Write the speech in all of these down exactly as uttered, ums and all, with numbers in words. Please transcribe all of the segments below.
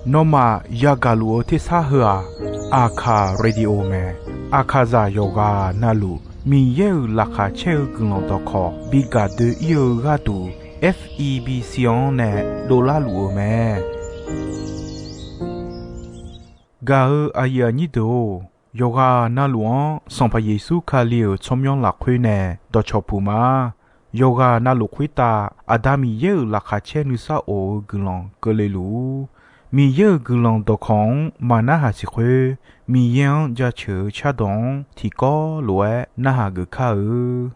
Nawmaf yagaq luf-eu tersar heu-aq, Aqkaq Radio mae. Aqkaqzaq yawqghaq navluf Miqyaer-euq laqkhaq caer-eu guiqlanq dawqkawq bi gaq doe-ir-eu gharduq, F E B C-anr nae dovlar luf-eu mae. Gaq-eu aqyuif aqnyir deuq-or, yawqghaq navluf-anr Sanqpaq Yeqsur Kali-euq tsawrmyanr lafkhoer nae dawqcawq puq ma. Yawqghaq navluf khoertav Aqda Miqyaer-euq laqkhaq caer nuisar of-eu guiqlanq keuvle luf-ur. Miqyaer-euq guiqlanq dawqkawq-anr maqnarhaq siq khoer, Miqyaer-anr jaceuq-eu cardawq-anr tiqkawv lof-aer narhaq geuf kar-eu.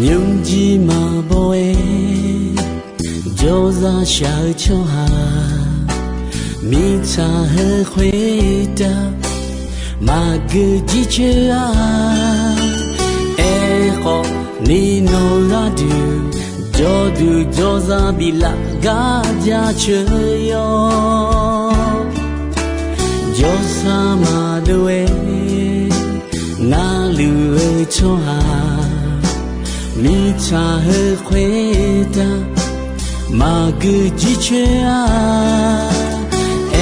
Nymrjir maqbaw-aer jawrzaq shaq-eu tsawrhaq, mirtsaq heu khoertav maqgeu jircoer-a. Aerkhawf, ni nawq gharduq jawrduq jawrzaq biflaf gar jaceuq yawr. Jawrsar maqdov-aer narluf-eu tsawrhaq, mirtsaq heu khoertav maqgeu jircoer-a.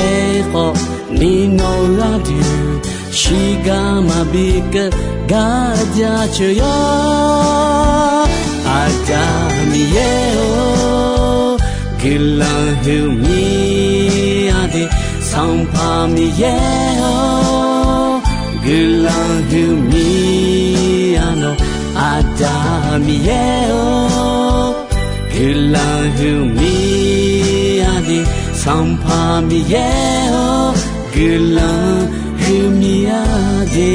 Aerkhawf, ni nawq gharduq shiqgar maqbi keuv gar jaceuq yawr. Aqda Miqyaer-or, guiqlanq huiqmya de. Sanqpaq Miqyaer-or, guiqlanq huiqmya nawq. Aqda Miqyaer-or, guiqlanq huiqmya de. Sanqpaq Miqyaer-or, guiqlanq huiqmya de.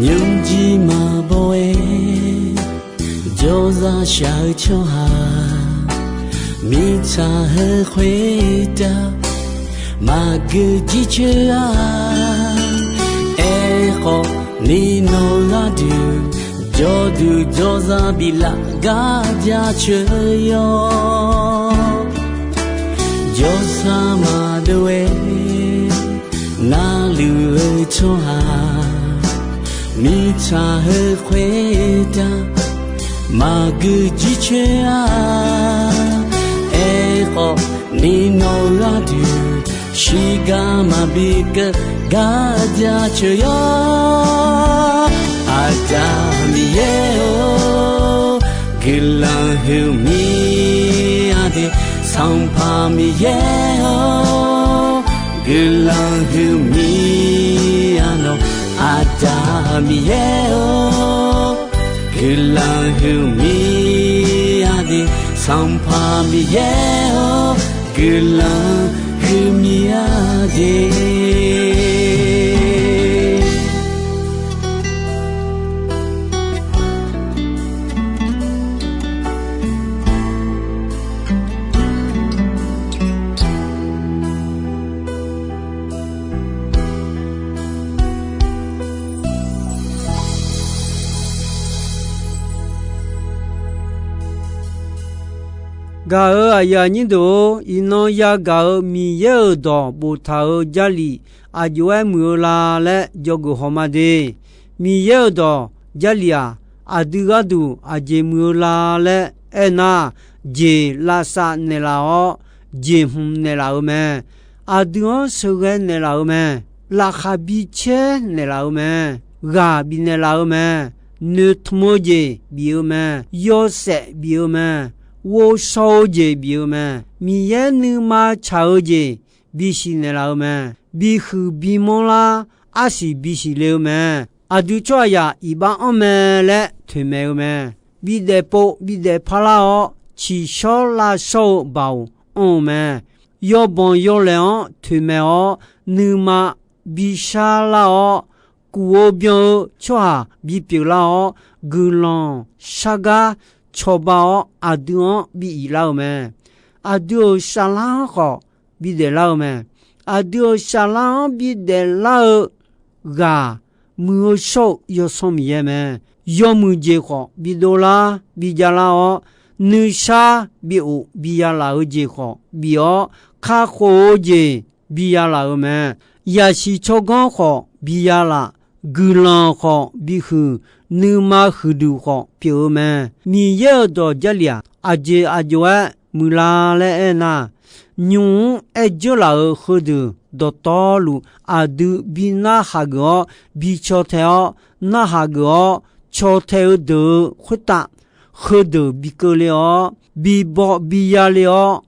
Nymrjir maqbaw-aer jawrzaq shaq-eu tsawrhaq, mirtsaq heu khoertav maqgeu jircoer-a. Aerkhawf, ni nawq gharduq jawrduq jawrzaq biflaf gar jaceuq yawr. Jawrsar maqdov-aer narluf-eu tsawrhaq, mirtsaq heu khoertav maqgeu jircoer-a. Aerkhawf, ni nawq gharduq shiqgar maqbi keuv gar jaceuq yawr. Aqda Miqyaer-or, guiqlanq huiqmya de. Sanqpaq Miqyaer-or, guiqlanq huiqmya nawq. Aqda Miqyaer-or, guiqlanq huiqmya de. Sanqpaq Miqyaer-or, guiqlanq huiqmya de. Gaq-euq aqyuif aqnyir deuq-or, iqnan yagaq-euq Miqyaer-euq dawq boftaq-euq Jarlif aqjox-aer muiq-eu la laer dzawgeuf haw ma de. Miqyaer-euq dawq Jarlif-aq, aqdui gharduq aqjeq muiq-eu la laer aernar, jeq lavsav naeqlaf-awr, jeqhmq naeqlaf-eu mae. Aqdui-anr sheuqghae naeqlaf-eu mae. Laqkhaq bicaer naeqlaf-eu mae. Ghaq bifnaeq laf-eu mae. Noeqtmq-eu jeq bif-eu mae. Yawshaef bif-eu mae. Ghovshaw-eu jeq bif-eu mae. Miqyaer nuima tsaq-eu jeq bisiq naeqlaf-eu mae. Bihuiq bimanr lar arsiq bisiq le-eu mae. Aqdui tsawrhaqzaq iqbax anr mae laer toeqmaeq-eu mae. Bidaef pov bidaef parlar-awr, ciqshawr lavshawr-eu baoq anr-eu mae. Yawbanq yawlaeq-anr toeqmaeq-awr, nuima bishar lar-awr, kuf-eu byan-eu tsawrhaq bipyeuf lar-awr, guiqlanq shargar cawba-awr, aqdui-anr bi iq lar-eu mae. Aqdui-euq saflar-anr khawf bidaef lar-eu mae. Aqdui-euq saflar-anr bidaef lar-eu ghaq, muiq-eu shawr-eu Yawsanr Miqyaer mae. Yawmuiq jeq khawf bidov lar bijav lar-awr, nuisar biof biya laf-eu jeq khawf bif-awr, kakhof-eu jeq biya laf-eu mae. Yaqsiq tsawrganr khawf biya laf, guiqlanq khawf bihuiq, nuima huiqduq khawf pyeuf-eu mae. Miqyaer-euq dawq Jarlif-aq, aqjeq aqjox-aer muiqlar laer aernar, nymq-mr aer dzeur laf-euq heudeuq dawqtawvluf aqdui bi narhaq geuf-awr, bi caw tae-awr, narhaq geuf-awr caw tae-eu deuq-euq khoertav, heudeuq bi keuvle-awr, bi baw bi yale-awr,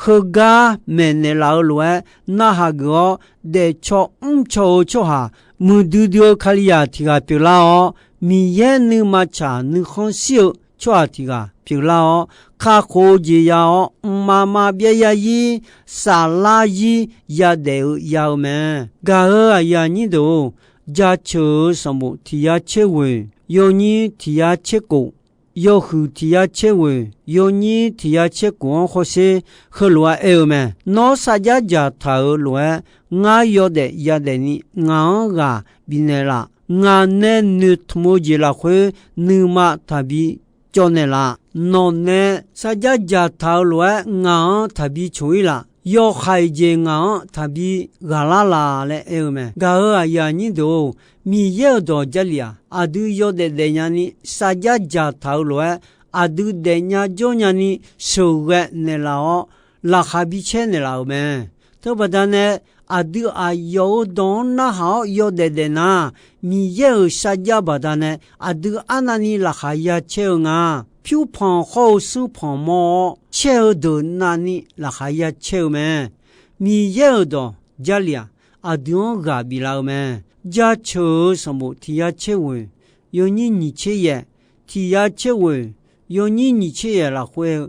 heugar maeqnaeq laf-eu lof-aer narhaq geuf-awr, daefcaw mrcaw-eu tsawrhaq, muiqdui dui-eu Kalizaq tiq ghaq pyeuflar-awr, Miqyaer nuima tsaq nuikhanr shir-eu tsawrhaq tiq ghaq pyeuflar-awr, kakhof-eu jeq ya-awr, mqmaq maqbyav zarzir, saflar zir yadaef-eu ya-eu mae. Gaq-euq aqyuif aqnyir deuq-or, Jaceuq-euq sanqbof tiq yar tser ghoeq yawnyir tiq yar tser kof, yawhuiq tiq yar tser ghoeq yawnyir tiq yar tser kof-anr hawsher heulof-aer aer-eu mae. Nawr sarjax dzaqtaq-euq lof-aer ngar yawdaef yadaef ni ngaq-anr ghaq bifnaeq laf. Ngaq nae noeqtmq-eu jeq lafkhoer nuima taqbi cawv naeqlaf. Nawq nae sarjax dzaqtaq-euq lof-aer ngaq-anr taqbi coq-ir laf. Yawhaiq jeq ngaq-anr taqbi ghaqlar laf laer aer-eu mae. Gaq-euq aqyuif aqnyir deuq-or, Miqyaer-euq dawq Jarlif-aq, aqdui yawdaef daefnya ni sarjax dzaqtaq-eu lof-aer, aqdui daefnya jawrnya ni sheuqghae naeqlaf-awr, laqkhaq bi caer naeqlaf-euq mae. Teubaqda nae aqdui aqyawf-euq dawq-anr narhaq-awr yawdaef daef nar, Miqyaer-euq sarjax baqdanae aqdui arnavni laqkhaq ya caer-eu nga. Pyurpanq hawr-eu smrpanq mawr-awr caer-eu deuq navni laqkhaq ya caer-eu mae. Miqyaer-euq dawq Jarlif-aq, aqdui-anr ghaq biflaf-eu mae. Jaceuq-euq sanqbof tiq yar tser ghoeq yawnyir nyiq tser yaef, tiq yar tser ghoeq yawnyir nyiq tser yaef lafkhoer-eu,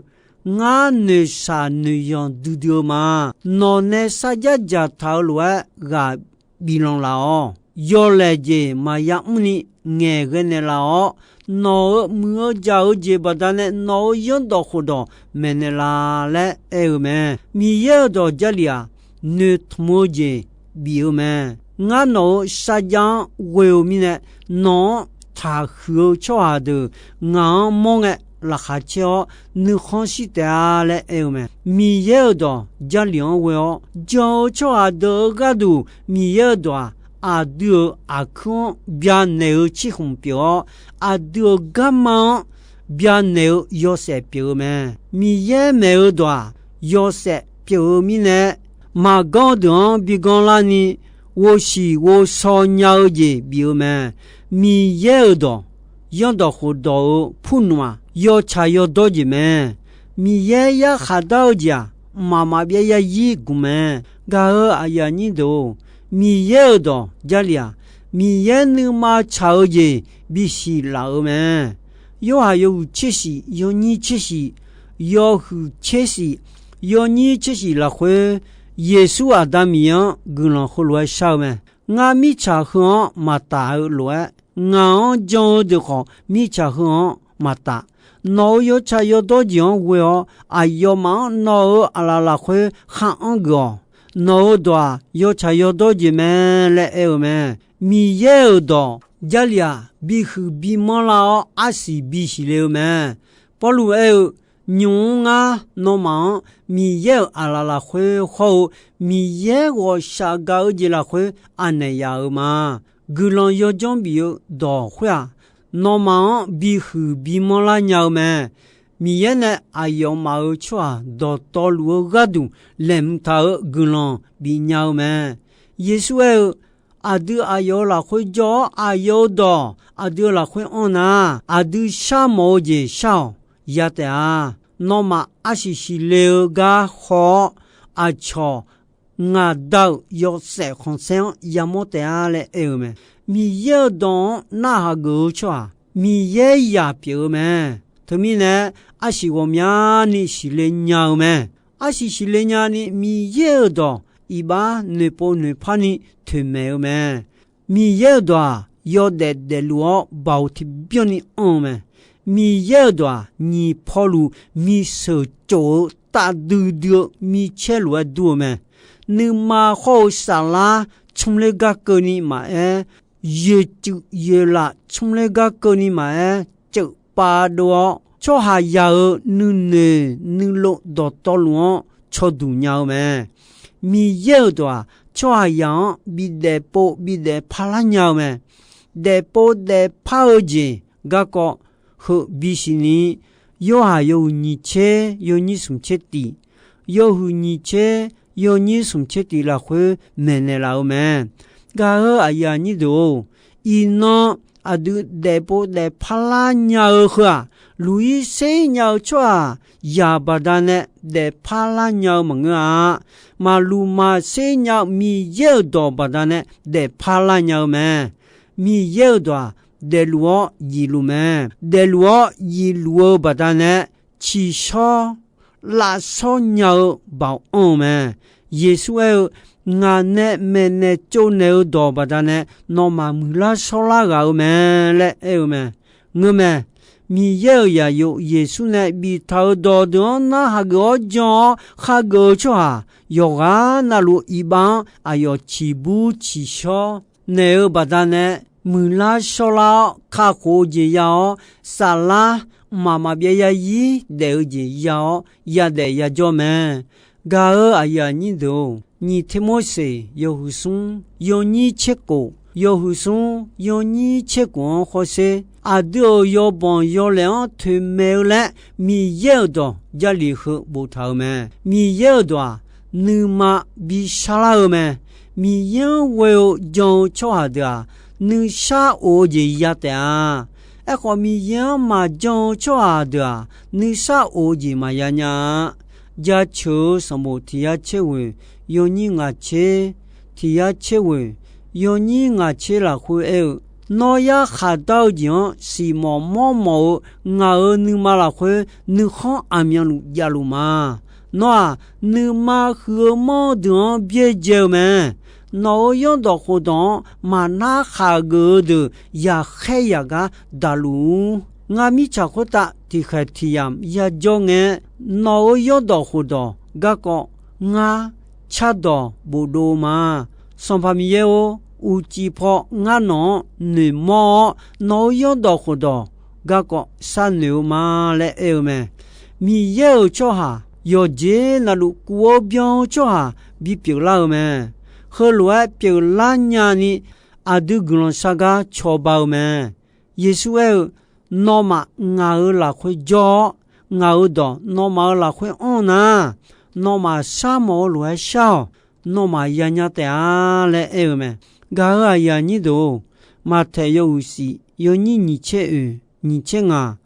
ngar noeqshaq noeqyanq duidui-eu ma. Nawq nae sarjax dzaqtaq-eu lof-aer ghaq biflanq laf-awq. Yawlaeq jeq maqya mrni ngaeqghae naeqlaf-awr, nawq-euq muiq-eu jaq-eu jeq baqdanae nawq-euq zanrdawq khofdawq maeqnaeq laf laer aer-eu mae. Miqyaer-euq dawq Jarlif-aq, noeqtmq-eu jeq bif-eu mae. Ngar nawq-euq sarjax-anr ghoe-eu mirnae, nawq-anr taqhuiq-eu tsawrhaq deuq ngaq-anr mawr ngae laqkhaq caer-awr nuikhanr shir taef-a laer aer-eu mae. Miqyaer-euq dawq Jarlif-anr ghoe-awr jan-eu tsawrhaq deuq-euq gharduq, Miqyaer-euq dawq-aq, aqdui-euq aqkuir-anr byanaeq-eu cirkhmq pyeuf-awr, aqdui-euq garma-anr byanaeq-eu yawshaef pyeuf-eu mae. Miqyaer maeq-eu dawq-aq, yawshaef pyeuf-eu mirnae, maqganr deuq-anr bi ganr larni, ghovshiq ghovshaw nya-eu jeq bif-eu mae. Miqyaer-euq dawq, zanrdawq khofdawq-euq purnmf-aq, yawtsaq yawdawr jeq mae. Miqyaer yarkhaq dar-eu jeq-aq, mqmaq maqbyav zarzir gmq mae. Gaq-euq aqyuif aqnyir deuq-or, Miqyaer-euq dawq Jarlif-aq, Miqyaer nuima tsaq-eu jeq bisiq laf-eu mae. Yorhaq yawhuiq tser shif, yawnyir tser shif, yawhuiq tser shif, yawnyir tser shif lafkhoer, Yeqsur Aqda Miqyaer-anr guiqlanq heulof-aer shar-eu mae. Ngar mirtsaq heu-anr maqtaf-eu lof-aer, ngaq-anr jan-eu deuq khawf mirtsaq heu-anr maqtaf. Nawq-euq yawtsaq yawdawr jeq-anr ghoe-awr, aqyawfmaf-anr nawq-euq aqlaf lafkhoer khar anr geuf-awq. Nawq-euq dawq-aq, yawtsaq yawdawr jeq mae laer aer-eu mae. Miqyaer-euq dawq Jarlif-aq, bihuiq bimanr lar-awr arsiq bisiq le-eu mae. Pawrluv aer-eu, nymq-mr ngar nawmaf-anr Miqyaer-euq aqlaf lafkhoer hawr-eu Miqyaer ghawqshaq gaq-eu jeq lafkhoer anaeq yaf-euq ma. Guiqlanq yawdzanr bif-eu dawq khoer-aq, nawmaf-anr bihuiq bimanr lar nya-eu mae. Miqyaer nae aqyawfmaf-euq tsawrhaq dawqtawvluf-eu gharduq laeqhmq taq-euq guiqlanq bifnya-eu mae. Yeqsur aer-eu, aqdui aqyawf-euq lafkhoer jawr-awr, aqyawf-euq dawq aqdui-euq lafkhoer anr nar, aqdui sharmawf-eu jeq shar-awq. Ya taef-a. Nawmaf arsiq siqle-eu gar haw-awr, aqcawq ngaqda-euq yawshaef khanqsaer-anr yamawr taef-a laer aer-eu mae. Miqyaer-euq dawq-anr narhaq geuf-eu tsawrhaq, Miqyaer zaq pyeuf-eu mae. Teumirnae, arsiq ghawqmyani siqle nya-eu mae. Arsiq siqle nyani Miqyaer-euq dawq iqbax noeqpov noeqpar ni toeqmaeq-eu mae. Miqyaer-euq dawq-aq, yawdaef daefluf-awr baoq tiqbyan ni anr-eu mae. Miqyaer-euq dawq-aq, nyiq pawluf miqsheuq cof-eu taf duidui-eu micaer lof-aer dur-eu mae. Nuima hawr-eu saflar tsmrler gar keuvni maqaer, yoeqcuif yoeqlaf tsmrler gar keuvni maqaer, ceuf pav dov-awr, tsawrhaqzaq-euq nuinoeq nuilov dawqtawvluf-anr cawduq nya-eu mae. Miqyaer-euq dawq-aq, tsawrhaqzaq-anr bidaef pov bidaef parlar nya-eu mae. Daefpov daefpar-eu jeq garkawv heu bisiq ni, Yorhaq yawhuiq nyiq tser yawnyir smq tser tiq, yawhuiq nyiq tser yawnyir smq tser tiq lafkhoer maeqnaeq laf-eu mae. Gaq-eu aqyuif aqnyir deuq-or, iqnan aqdui daefpov daefpar lar nya-eu heu-aq, luq-ir ser nya-eu tsawrhaq zaq baqdanae daefpar lar nya-eu maqngeur-a. Maqluq maqser nya-eu Miqyaer-euq dawq baqdanae daefpar lar nya-eu mae. Miqyaer-euq dawq-aq, daefluf-awr zifluf mae. Daefluf-awr zifluf-eu baqdanae, ciqshawr lavshawr nya-eu baoq anr-eu mae. Yeqsur aer-eu, Ngaq nae maeqnaeq tsovnaeq-eu dawq baqdanae nawmaf muiqlar shawrlar ghaq-eu mae laer aer-eu mae. Ngeurmae, Miqyaer-euq zaqyo Yeqsur nae biftaq-euq dawq deuq-anr narhaq geuf-awr jan-awr khageuf-eu tsawrhaq yawqghaq navluf iqbax-anr aqyawf ciqbur ciqshawr naeq-eu baqdanae, muiqlar shawrlar-awr kakhof-eu jeq ya-awr, saflar mqmaq maqbyav yarzir daef-eu jeq ya-awr, yadaef yajawr mae. Gaq-eu aqyuif aqnyir deuq-or, nyiq Tirmorseq yawhuiq smr yawnyir tser kof, yawhuiq smr yawnyir tser kof-anr hawsher. Aqdui-euq yawbanq yawlaeq-anr toeqmaeq-eu laer Miqyaer-euq dawq Jarlif heu boftaq-eu mae. Miqyaer-euq dawq-aq, nuima bishar lar-eu mae. Miqyaer-anr ghoe-eu jan-eu tsawrhaq deuq-aq, nuisar of-eu jeq ya taef-a. Aerkhawf, Miqyaer-anr maqjan-eu tsawrhaq deuq-aq, nuisar of-eu jeq maqya nya-a. Jaceuq-eu sanqbof tiq yar tser ghoeq yawnyir ngaq tser, tiq yar tser ghoeq yawnyir ngaq tser lafkhoer aer-eu, Nawr yarkhaq dar-eu jeq-anr siqmawf mawrmawf-eu ngaq-euq nuima lafkhoer nuikhanr aqmyanluf javluf ma. Nawr-aq, nuima huiq-eu manr deuq-anr byaerdzae-eu mae. Nawq-euq zanrdawq khofdawq-anr maqnar khaq geuf-eu deuq yaqkhaer yaqgar daqluf-ur. Ngar mirtsaq khoertav tiqkhaeq tiq yamq yajawr ngae, nawq-euq zanrdawq khofdawq garkawv ngar cardawq bofdov-eu ma. Sanqpaq Miqyaer-or, uqcif paw ngar nawq-anr noeqmawr-awr, nawq-euq zanrdawq khofdawq garkawv sharnoeq-eu ma laer aer-eu mae. Miqyaer-euq tsawrhaq yawqjeq navluf kuv-eu byan-eu tsawrhaq bipyeuf lar-eu mae. Heulof-aer pyeuflar nyani aqdui guiqlanq shar gar cawba-eu mae. Yeqsur aer-eu, Nawmaf ngaq-euq lafkhoer jawr-awr, ngaq-euq dawq nawmaf-euq lafkhoer anr nar, nawmaf sharmawf-eu lof-aer shar-awq. Nawmaf yanya taef-a laer aer-eu mae. Gaq-eu aqyuif aqnyir deuq-or, Maqtaeq yawhuiq shif yawnyir nyiq tser oeq nyiq tser ngaq,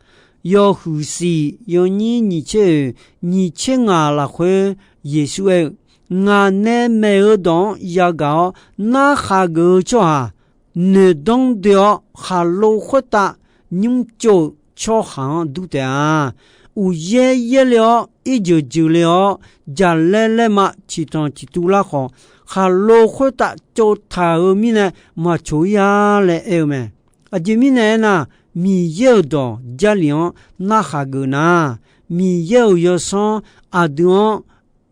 yawhuiq shif yawnyir nyiq tser oeq nyiq tser ngaq lafkhoer Yeqsur aer-eu, Ngaq nae maeq-eu dawq-anr yagaq-awr narkhaq geuf-eu tsawrhaq, noeqdanr doe-awr khaqlo khoertav nymr tsov-euq tsawrhaq-anr dur taef-a. Uqyaer yaerle-awr irjeuq jeuqle-awr jaqlaer laerma ciqtanq ciqtuv lar khawf, khaqlo khoertav tsovtaq-euq mirnae maqcoq-ir-a laer aer-eu mae. Aqjeq mirnae aernar, Miqyaer-euq dawq Jarlif-anr narkhaq geuf nar, Miqyaer-euq yawsanr aqdui-anr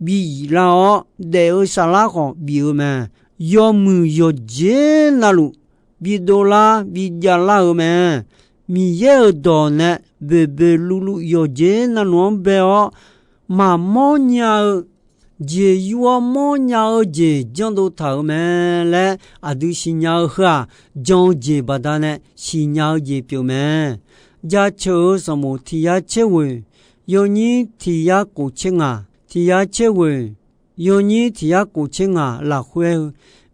bi yif lar-awr, daef-eu saflar khawf bif-eu mae. Yawmuiq yawqjeq navluf bidov lar bijav lar-eu mae. Miqyaer-euq dawq nae boeqboeq luvluv yawqjeq navluf-anr bae-awr, maqmawr nya-eu, jeqyur-awr mawrnya-eu jeq janrdov taq-euq mae laer aqdui siqnya-eu heu-aq, jan-eu jeq baqdanae siqnya-eu jeq pyeuf mae. Jaceuq-eu sanqbof tiq yar tser ghoeq, yawnyir tiq yar kof tser ngaq, tiq yar tser ghoeq, yawnyir tiq yar kof tser ngaq lafkhoer-eu,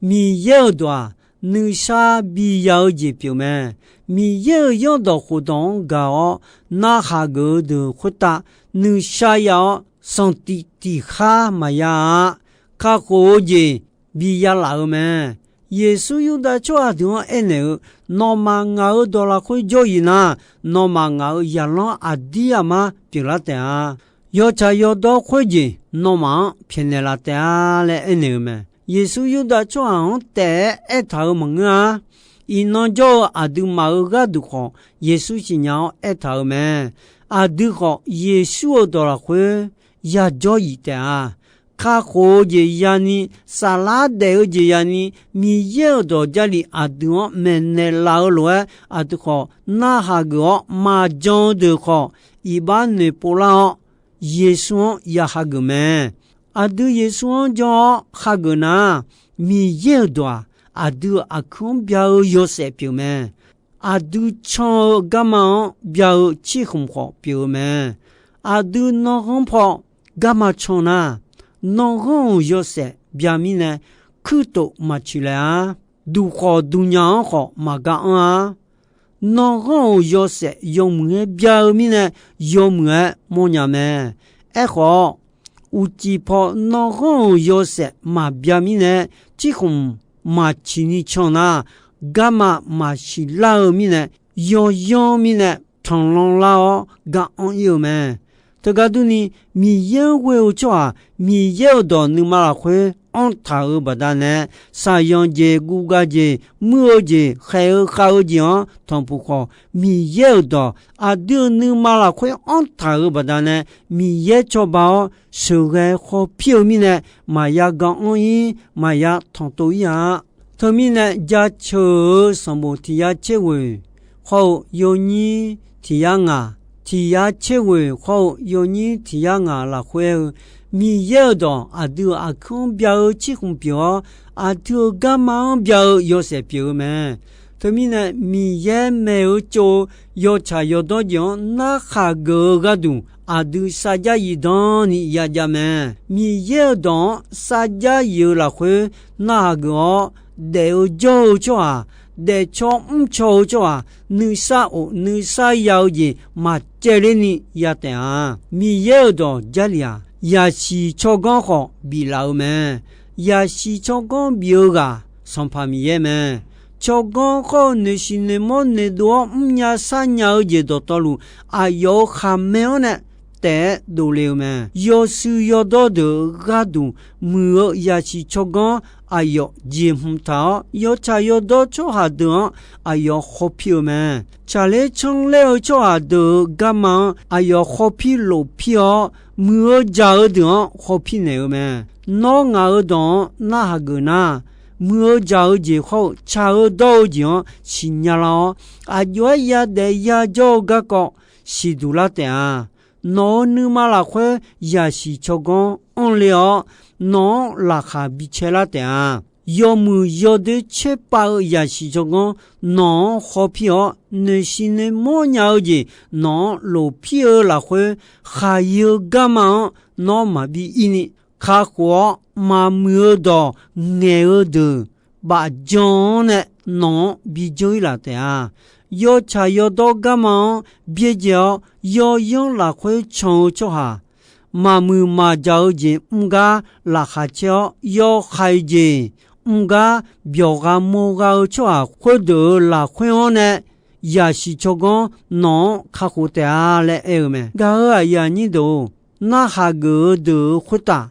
Miqyaer-euq dawq-aq, nuisar biya-eu jeq pyeuf mae. Miqyaer-euq zanrdawq khofdawq-anr gaq-awr narhaq geuf-eu deuq khoertav nuisar ya-awr, sanqtif tiq khar maqya-a. kakhof-eu jeq bi yalaf-eu mae. Yeqsur Yurdav tsawrhaq deuq-anr aernaeq-eu, Nawmaf ngaq-euq dawq lafkhoer jawr-iq nar, nawmaf ngaq-euq zaqlanr aqdir aqmar pyeuflar taef-a. Yawtsaq yawdawr khoerjeq nawmaf-anr pyaeqnaeq laf taef-a laer aernaeq-eu mae. Yeqsur Yurdav tsawrhaq-anr taef-aer aertaq-euq maqngeur-a. Iqnan jawr-eu aqduimaf-euq gharduq khawf, Yeqsur siqnya-awr aertaq-euq mae. Aqdui khawf, Yeqsur-euq dawq lafkhoer yajawr-iq taef-a. Kakhof-eu jeq yani, saflar daef-eu jeq yani, Miqyaer-euq dawq Jarlif aqdui-anr maeqnaeq laf-eu lof-aer, aqdui khawf narhaq geuf-awr maqjan-eu deuq khawf, iqbax noeqpov lar-awr, Yeqsur-anr ya hageuf mae. Aqdui Yeqsur-anr jan-awr hageuf nar, Miqyaer-euq dawq-aq, aqdui-euq aqkuir-anr bya-eu yawshaef pyeuf mae. Aqdui can-eu garma-anr bya-eu cirkhmq khawf pyeuf-eu mae. Aqdui nanghanr paw garma can nar, nanghanr-euq yawshaef bya mirnae, kuirtof maqciq laer-a. Duqkhawf duqnya-anr khawf maqgar anr-a. Nanghanr-euq yawshaef yawmuiq-aer bya-eu mirnae, yawmuiq-aer mawrnya mae. Aerkhawf, uqcif paw nanghanr-euq yawshaef maqbya mirnae, cirkhmq maqciq ni can nar, garma maqsiq lar-eu mirnae, yawyanr mirnae tanqlanr lar-awr gar anr ir-eu mae. Teugar durni, Miqyaer-anr ghoe-eu tsawrhaq Miqyaer-euq dawq nuima lafkhoer anr taq-euq baqdanae, saqyanq jeq, guvgav jeq, muir-eu jeq, khaeq-eu khav-eu jeq-anr tanqpuq khawf, Miqyaer-euq dawq aqdui-euq nuima lafkhoer anr taq-euq baqdanae, Miqyaer cawba-awr sheuqghae khawpir-eu mirnae, maqya gar anr ir, maqya tanqtov ir-a. Teumirnae, jaceuq-euq sanqbof tiq yar tser ghoeq khawr-eu yawnyir tiq yar ngaq, tiq yar tser ghoeq khawr-eu yawnyir tiq yar ngaq lafkhoer aer-eu, Miqyaer-euq dawq aqdui-euq aqkuir-anr bya-eu cirkhmq pyeuf-awr, aqdui-euq garma-anr bya-eu yawshaef pyeuf-eu mae. Teumirnae, Miqyaer maeq-eu tsov-eu yawtsaq yawdawr jeq-anr narkhaq geuf-eu gharduq, aqdui sarjax yif dan ni yajav mae. Miqyaer-euq dawq-anr sarjax yif-eu lafkhoer narhaq geuf-awr, daef-eu jawr-eu tsawrhaq, daefcaw mrcaw-eu tsawrhaq, nuisar of nuisar ya-eu jeq maqcaevler ni ya taef-a. Miqyaer-euq dawq Jarlif-aq, yaqsiq tsawrganr khawf biflaf-eu mae. Yaqsiq tsawrganr bif-eu ghaq Sanqpaq Miqyaer mae. Tsawrganr khawr-eu noeqsiq noeqmawr noeqdov-awr mrnya sharnya-eu jeq dawqtawvluf, aqyawf-euq khaqmae-anr nae taef-aer dovle-eu mae. Yawshuif yawdawr deuq-euq gharduq muiq-eu yaqsiq tsawrganr aqyawf jeqhmq taq-awr, yawtsaq yawdawr tsawrhaq deuq-anr aqyawf khawpir-eu mae. Tsaqler canr laer-eu tsawrhaq deuq-euq garma-anr aqyawf khawpir lofpir-awr, muiq-eu jaq-eu deuq-anr khawpir naeq-eu mae. Nawr ngaq-euq dawq-anr narhaq geuf nar, muiq-eu jaq-eu jeq khawr-eu tsaq-eu dawr-eu jeq-anr siqnya lar-awr, aqjox-aer yadaef yajawr-eu garkawv siqduq lar taef-a. Nawq-euq nuima lafkhoer yaqsiq tsawrganr anr le-awr, nawq-anr laqkhaq bicae lar taef-a. Yawmuiq yawdoer tserpav-eu yaqsiq tsawrganr nawq-anr khawpir-awr, noeqsiq noeqmawr nya-eu jeq nawq-anr lofpir-eu lafkhoer, khaqyi-eu garma-anr nawr maqbi ir ni, kakhof-awr maqmuiq-eu dawq ngaeq-eu deuq bafjan-anr nae nawq-anr bijawr ir laf taef-a. Yawtsaq yawdawr garma-anr byaerdzae-awr, yawyanr lafkhoer can-eu tsawrhaq, maqmuiq maqjaq-eu jeq mr gar laqkhaq caer-awr, yawhaiq jeq mr gar byawq gha mawr gha-eu tsawrhaq khoerdeuq-euq lafkhoer-anr nae, yaqsiq tsawrganr nawq-anr kakhof taef-a laer aer-eu mae. Gaq-euq aqyuif aqnyir deuq-or, narhaq geuf-eu deuq-euq khoertav,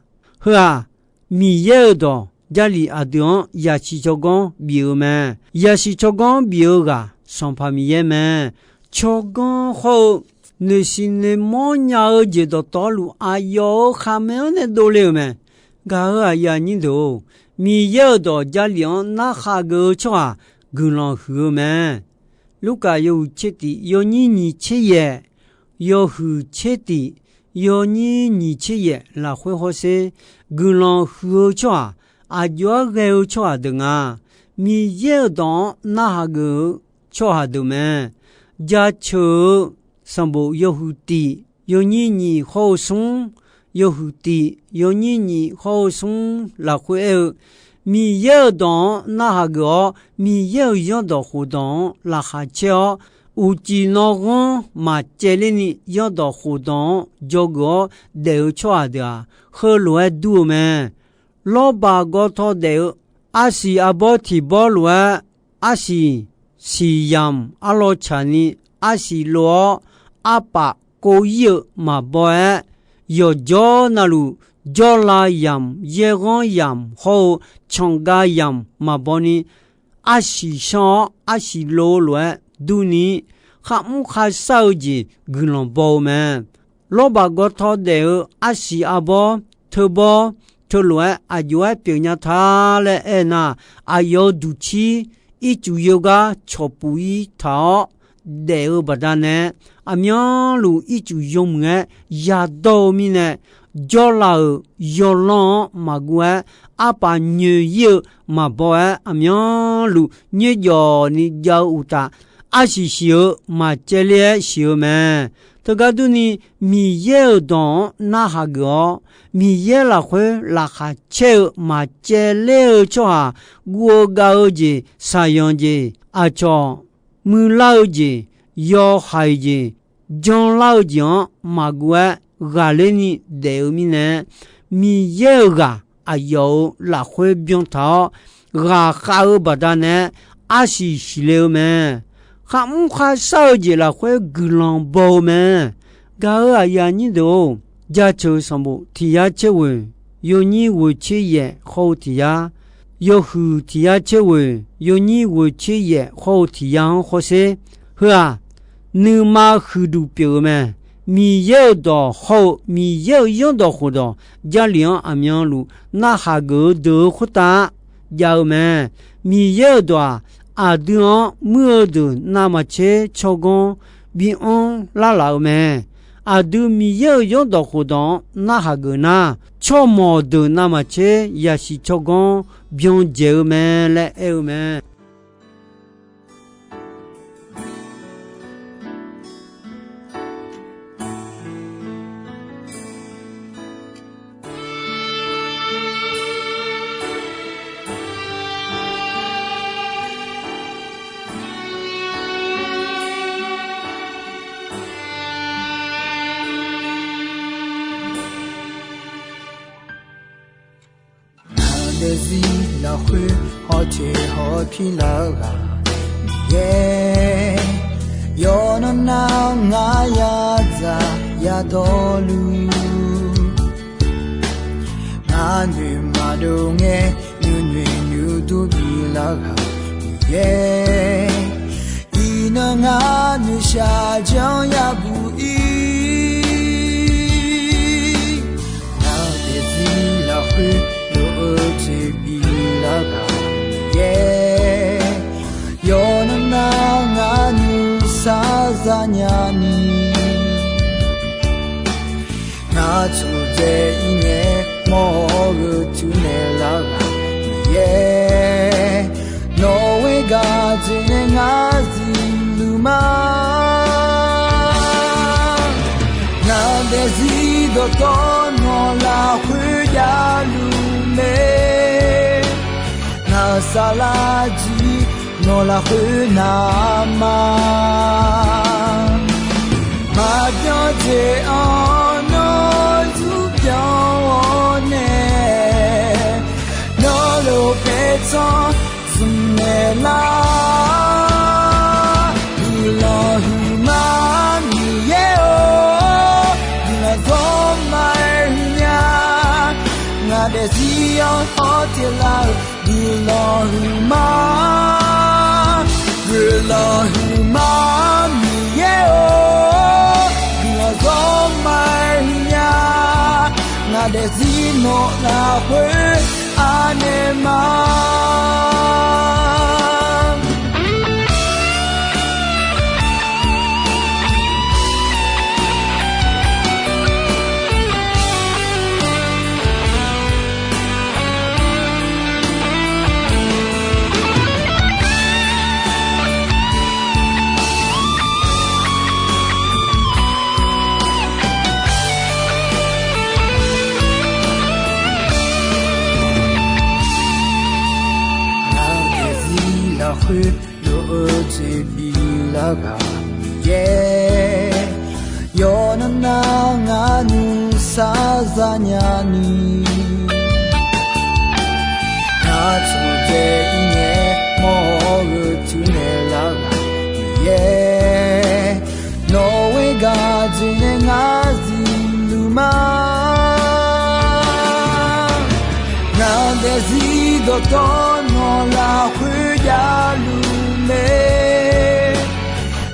heu-aq, Miqyaer-euq dawq Jarlif aqdui-anr yaqsiq tsawrganr bif-eu mae. Yaqsiq tsawrganr bif-eu ghaq Sanqpaq Miqyaer mae. Tsawrganr khawr-eu noeqsiq noeqmawr nya-eu jeq dawqtawvluf, aqyawf-euq khaqmae-anr nae dovle-euq mae. Gaq-euq aqyuif aqnyir deuq-or, Miqyaer-euq dawq Jarlif-anr narhaq geuf-eu tsawrhaq guiqlanq huiq-eu mae. Lurkaf yawhuiq tser tif yawnyir nyiq tser yaef, yawhuiq tser tif yawnyir nyiq tser yaef lafkhoer hawsher, guiqlanq huiq-eu tsawrhaq, aqjox-aer ghae-eu tsawrhaq deuq nga. Miqyaer-euq dawq-anr narhaq geuf-eu tsawrhaq deuq mae. Jaceuq-eu sanqbof yawhuiq tif yawnyir nyiq hawr-eu smr, yawhuiq tif yawnyir nyiq hawr-eu smr lafkhoer aer-eu, Miqyaer-euq dawq-anr narhaq geuf-awr, Miqyaer-euq zanrdawq khofdawq-anr laqkhaq caer-awr, uqcif nanghanr maqcaevler ni zanrdawq khofdawq-anr dzawgeuf-awr daef-eu tsawrhaq deuq-aq, heulof-aer dur-eu mae. Lawrbaq gawtaw daef-eu arsiq arbawr tiq bawr lof-aer, arsiq siq yamq arlawr tsaqni, arsiq lov-awr arpaf kov ir-eu maqbaw-aer, yawqjawr navluf jawrlav yamq, yaerghanr yamq hawr-eu canqgav yamq maqbaw ni, arsiq shanr-awr arsiq lov-eu lof-aer durni, kharmr kharshar-eu jeq guiqlanq baw-eu mae. Lawrbaq gawtaw daef-eu arsiq arbawr teubawr teulof-aer aqjox-aer pyeufnya ta laer aernar, aqyawf-euq duqcir ircuf yawgar cawqpuf ir taq-awr daef-eu baqdanae, aqmyanluf ircuf yawmuiq-aer yadawr-eu mirnae, jawrlav-euq yawlanr-anr maqguv-aer, arpaf nyoeq ir-eu maqbaw-aer, aqmyanluf nyoerjawf ni jav-eu uqtaf, arsiq siq-eu maqcaevler-aer siq-eu mae. Teugar durni, Miqyaer-euq dawq-anr narhaq geuf-awr, Miqyaer lafkhoer laqkhaq caer-eu maqcaevler-eu tsawrhaq, guv-eu gav-eu jeq, shaqyanq jeq, aqcawq muiqlar-eu jeq, yawhaiq jeq, janlar-eu jeq-anr maqguv-aer ghaqler ni daef-eu mirnae, Miqyaer-euq ghaq aqyawf-euq lafkhoer byan taq-awr, ghaqkhav-eu baqdanae arsiq siqle-eu mae. Kharmr kharshar-eu jeq lafkhoer guiqlanq baw-eu mae. Gaq-euq aqyuif aqnyir deuq-or, Jaceuq sanqbof tiq yar tser ghoeq yawnyir ghoeq tser yaef hawr-eu tiq yar, yawhuiq tiq yar tser ghoeq yawnyir ghoeq tser yaef hawr-eu tiq yar-anr hawsher. Heu-aq, nuima huiqduq pyeuf-eu mae. Miqyaer-euq dawq hawr-eu Miqyaer-euq zanrdawq khofdawq Jarlif-anr aqmyanluf narhaq geuf-eu deuq-eu khoertav jav-eu mae. Miqyaer-euq dawq-aq, aqdui-anr muir-eu deuq navmaqtser tsawrganr bi anr lar laf-eu mae. Aqdui Miqyaer-euq zanrdawq khofdawq-anr narhaq geuf nar, tsawrmawq deuq navmaqtser yasiq tsawrganr byan dzaeq-eu mae laer aer-eu mae. Ngaq daefzir lafkhoer hawteq hawpir lar-eu ghaq Miqyaer, yawqnan nar-awr ngar yadzaq yadawr luf, ngar noeq maqdov ngae nuinoeq nuidur bif lar-eu ghaq Miqyaer, iqnan ngar noeqshaq janr yabuq ir. Ngaq daefzir lafkhoer lof-eu jeq bif lar-eu ghaq Miqyaer, yawqnan nar ngar nuisar zanya ni, ngar tsofdzae ir ngae mawr-eu teunaeq lar-eu ghaq Miqyaer, nawq-eu gaq jeq nae ngar zifluf ma. Ngaq daefzir dawqtawv nawq lafkhoer javluf mae. Ngaq-euq saflar jir nawq lafkhoer navma, maqbyan jeq-anr nawr zurpyanr-awr nae, nawr lof paertsanr zmq naeq lar. Guiqlanq huiqma Miqyaer-or, guiqlanq zawr ma-aer huiqnya. Ngaq daefzir-anr hawteq lar-eu guiqlanq huiqma, guiqlanq huiqma Miqyaer-or, guiqlanq zawr ma-aer huiqnya. Ngaq daefzir nawq lafkhoer anaeq ma. Ngaq daefzir lafkhoer lof-eu jeq biflar ghaq Miqyaer, yawqnan nar ngar nuisar zanya ni. Aqcawq dzaeq-ir ngae mawr-eu teunaeq lar-eu-aq, Miqyaer, nawq-eu gharduq nae ngar zifluf ma. Ngaq daefzir dawqtawvluf lafkhoer javluf mae.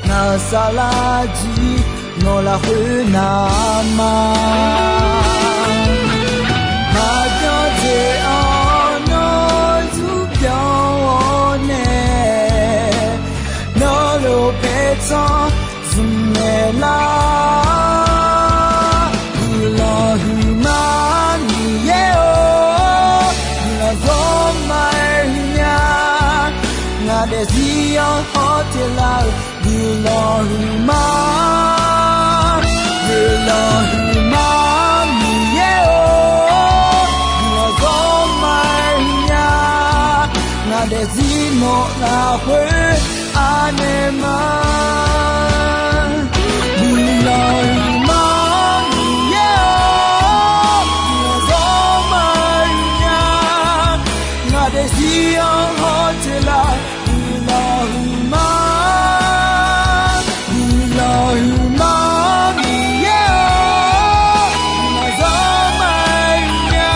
Ngaq saflar jir nawq lafkhoer navma. Maqbyan dzaeq-awr nawr zmq byan-awr nae, nawq lof paertsanr zmq naeq lar. Guiqlanq huiqma Miqyaer-or, guiqlanq zawr ma-aer huiqnya. Ngaq daefzir-anr hawteq lar-eu guiqlanq huiqma. Guiqlanq huiqma Miqyaer-or, guiqlanq zawr ma-aer huiqnya. Ngaq daefzir nawq lafkhoer anaeq ma. Guiqlanq huiqma Miqyaer-or, guiqlanq zawr ma-aer huiqnya. Ngaq daefzir-anr hawteq lar-eu guiqlanq huiqma. Guiqlanq huiqma Miqyaer-or, guiqlanq zawr ma-aer huiqnya.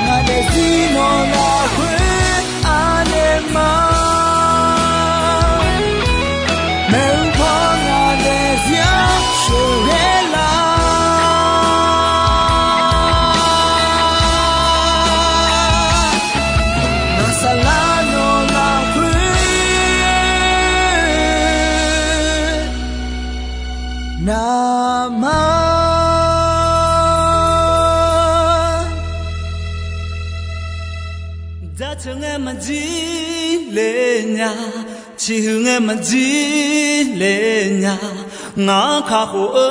Ngaq daefzir nawq lafkhoer anaeq ma. Maeqhu paw ngaq daefzir-anr sheuqghae lar. Ngaq saflar nawq lafkhoer navma. Jaceuq ngae maqjir le nya, ciqhuiq ngae maqjir le nya, ngaq-anr kakhof-eu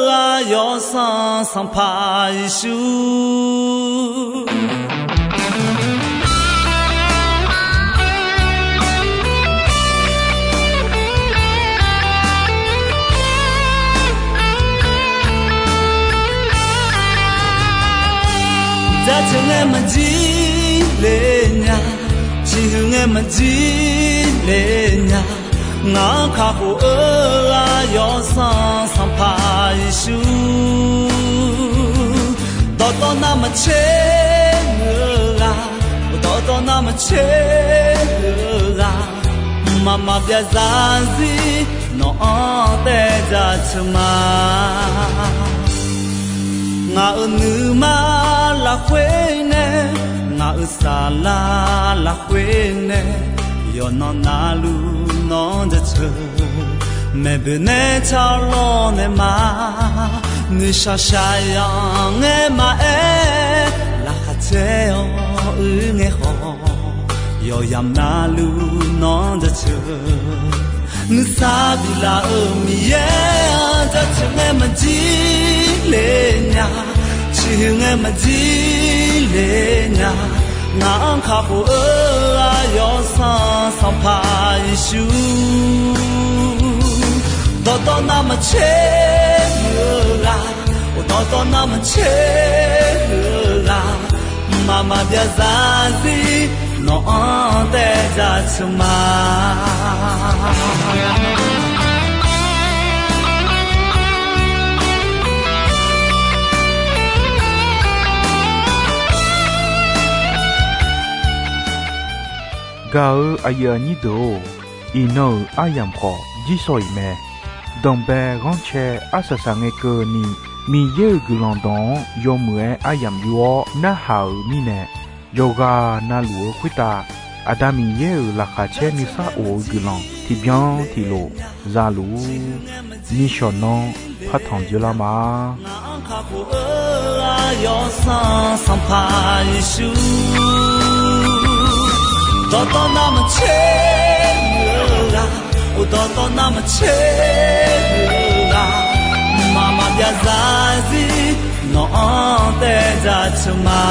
ghaq Yawsanr Sanqpaq Yeqsur. Jaceuq ngae maqjir le nya, ciqhuiq ngae maqjir le nya, ngaq-anr kakhof-eu ghaq Yawsanr Sanqpaq Yeqsur. Dawqtawv navmaqtser-eu ghaq, dawqtawv navmaqtser-eu ghaq, mqmaq maqbyav zarzir nawq-anr taev jaceuq ma. Ngaq-euq nuima lafkhoer nae, ngaq-euq saflar lafkhoer nae, yawqnan navluf nawq-anr jaceuq. Maeqboeq nae tsawrlawr nae ma, nuishaq shaqyanq ngae maqaer, laqkhaq caer-awr uir ngae khawf, yawqyamq navluf nawq-anr jaceuq. Nuisar biflaf-euq Miqyaer-anr jaceuq ngae maqjir le nya, ciqhuiq ngae maqjir le nya, ngaq-anr kakhof-eu ghaq Yawsanr Sanqpaq Yeqsur. Dawqtawv navmaqtser-eu ghaq, dawqtawv navmaqtser-eu ghaq, mqmaq maqbyav zarzir nawq-anr taev jaceuq ma. Gaq-eu aqyuif aqnyir deuq-or, iqnan-euq aryamq khawf jirshaw-iq mae. Danqbae ghanrcae arsaq saq ngae keuvni, Miqyaer-euq guiqlanq dawq-anr yawmuiq-aer aryamq yur-awr narhaq-euq mirnae, yawqghaq navluf-eu khoertav Aqda Miqyaer-euq laqkhaq caer nuisar of-eu guiqlanq tiqbyan tiqlof zaluf-ur. Nishawq nanr partanq dzeurlar ma. Ngaq-anr kakhof-eu ghaq Yawsanr Sanqpaq Yeqsur. Dawqtawv navmaqtser-eu ghaq, dawqtawv navmaqtser-eu ghaq, mqmaq maqbyav zarzir nawq-anr taev jaceuq ma.